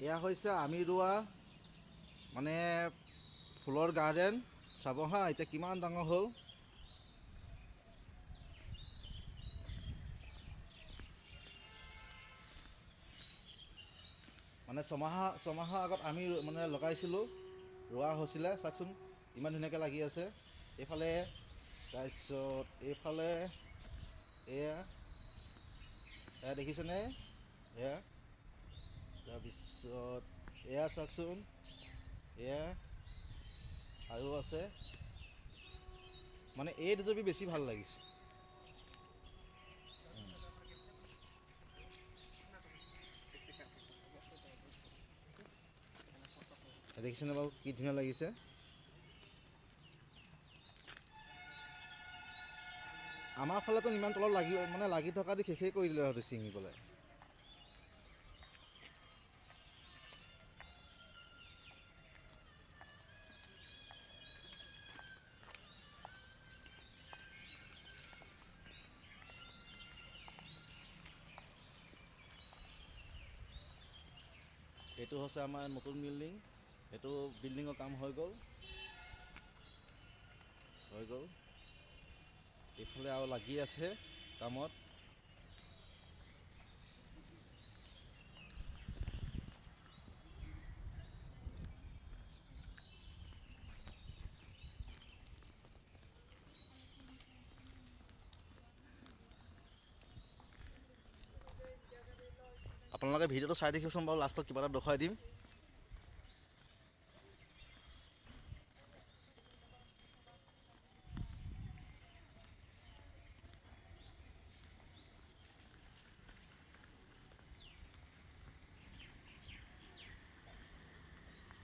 এয়া হৈছে আমি ৰোৱা মানে ফুলৰ গাৰ্ডেন। চাব হা, এতিয়া কিমান ডাঙৰ হ'ল। মানে ছমাহৰ আগত আমি মানে লগাইছিলোঁ, ৰোৱা হৈছিলে। চাওকচোন ইমান ধুনীয়াকৈ লাগি আছে এইফালে, তাৰপিছত এইফালে এয়া, এয়া দেখিছেনে এয়া, তাৰপিছত এয়া চাওকচোন এয়া আৰু আছে। মানে এই দুজপি বেছি ভাল লাগিছে। দেখিছেনে বাৰু কি ধুনীয়া লাগিছে। আমাৰ ফালেতো ইমান তলত লাগি মানে লাগি থকা দি শেষেই কৰি দিলে হয়তো ছিঙি পেলাই। এইটো হৈছে আমাৰ নতুন বিল্ডিং। এইটো বিল্ডিঙৰ কাম হৈ গ'ল, হৈ গ'ল। এইফালে আৰু লাগি আছে কামত। আপোনালোকে ভিডিঅ'টো চাই দেখিবচোন বাৰু, লাষ্টত কিবা এটা দেখুৱাই দিম।